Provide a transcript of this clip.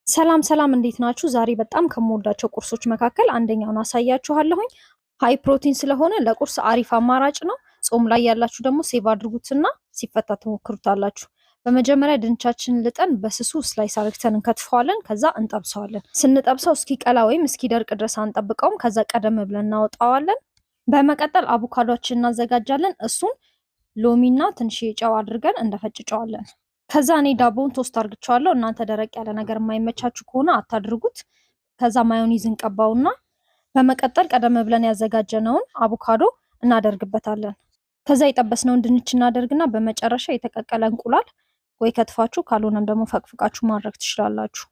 ሰላም ሰላም፣ እንዴት ናችሁ? ዛሬ በጣም ከምወዳቸው ቁርሶች መካከል አንደኛውን አሳያችኋለሁኝ። High protein ስለሆነ ለቁርስ አሪፍ አማራጭ ነው። ጾም ላይ ያላችሁ ደግሞ save አድርጉትና ሲፈታ ትሞክሩታላችሁ። በመጀመሪያ ድንቻችንን ልጠን በስሱ slice አርግተን እንከትፈዋለን። ከዛ እንጠብሰዋለን። ስንጠብሰው እስኪቀላ ወይም እስኪደርቅ ድረስ አንጠብቀውም። ከዛ ቀደም ብለን እናወጣዋለን። በመቀጠል አቮካዷችን እናዘጋጃለን። እሱን ሎሚና ትንሽ ጨው አድርገን እንደፈጭጨዋለን። ከዛ እኔ ዳቦውን toast አርግቸዋለሁ። እናንተ ደረቅ ያለ ነገር የማይመቻችሁ ከሆነ አታድርጉት። ከዛ ማዮኒዝ እንቀባውና በመቀጠል ቀደም ብለን ያዘጋጀነውን አቮካዶ እናደርግበታለን። ከዛ የጠበስነውን ድንች እናደርግና በመጨረሻ የተቀቀለ እንቁላል ወይ ከትፋችሁ ካልሆነም ደግሞ ፈቅፍቃችሁ ማድረግ ትችላላችሁ።